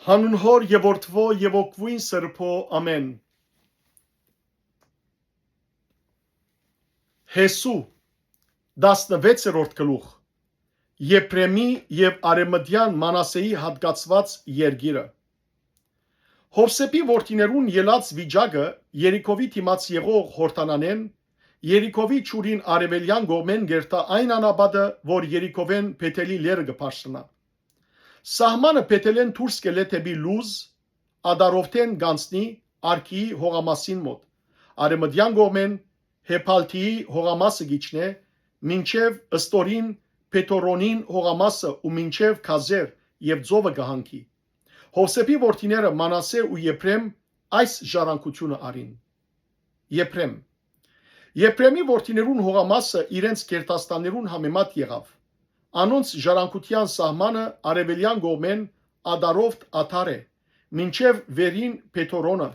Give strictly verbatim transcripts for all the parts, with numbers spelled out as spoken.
Հանուն Հօր եւ Որդւոյ եւ Հոգւոյն Սրբոյ, ամէն։ Յեսու, տասնվեցերորդ գլուխ։ Եփրեմի եւ արեւմտեան Մանասեի յատկացուած երկիրը։ Յովսէփի որդիներուն ելած վիճակը, Երիքովի դիմաց եղող Յորդանանէն, Երիքովի ջուրին արեւելեան կողմէն կ'երթայ այն անապատը, որ Երիքովէն Բեթելի լեռը կը բարձրանայ։ Սահմանը Բեթելէն դուրս կ'ելլէ դէպի Լուզ, Ադարովթէն կ'անցնի Արքիի հողամասին մօտ, արեւմտեան կողմէն Հեփալթիի հողամասը կ'իջնէ մինչեւ Ստորին Փեթորոնին հողամասը ու մինչեւ Գազեր եւ ծովը կը հանգի։ Յովսէփի որդիները Մանասէ ու Եփրեմ այս ժառանգութիւնը առին։ Եփրեմ։ Եփրեմի որդիներուն հողամասը իրենց գերդաստաններուն համեմատ եղաւ։ Անոնց ժառանգութեան սահմանը արեւելեան կողմէն Ադարովթ Ադար է, մինչեւ վերին Փեթորոնը։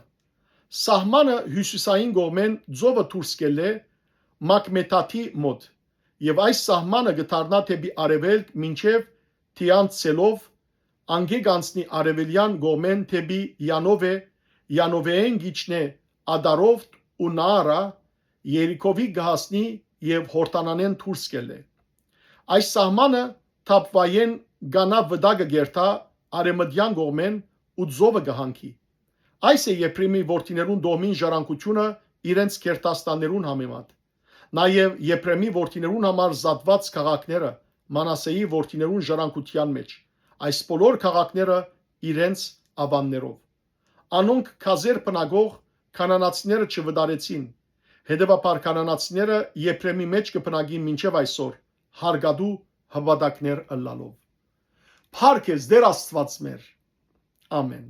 Սահմանը հիւսիսային կողմէն ծովը դուրս կ'ելլէ Մակմեթաթի մօտ, եւ այս սահմանը կը դառնայ դէպի արեւելք մինչեւ Թիանցելով, անկէ կ'անցնի արեւելեան կողմէն դէպի Յանովէ, Յանովէէն կ'իջնէ Ադարովթ ու Նաարա, Երիքովի կը հասնի եւ Յորդանանէն դուրս կ'ելլէ։ Այս սահմանը Թապուայէն Կանա վտակը կ'երթայ արեւմտեան կողմէն ու ծովը կը հանգի։ Այս է Եփրեմի որդիներուն տոհմին ժառանգութիւնը իրենց գերդաստաններուն համեմատ։ Նաեւ Եփրեմի որդիներուն համար զատուած քաղաքները Մանասեի որդիներուն ժառանգութեան մէջ, այս բոլոր քաղաքները իրենց աւաններով։ Անոնք Գազեր բնակող քանանացիները չվտարեցին, հետեւաբար քանանացիները Եփրեմի մէջ կը բնակին մինչեւ այսօր, հարկատու հպատակներ ըլլալով։ Փառք ես, Տէր Աստուած մեր։ Ամէն։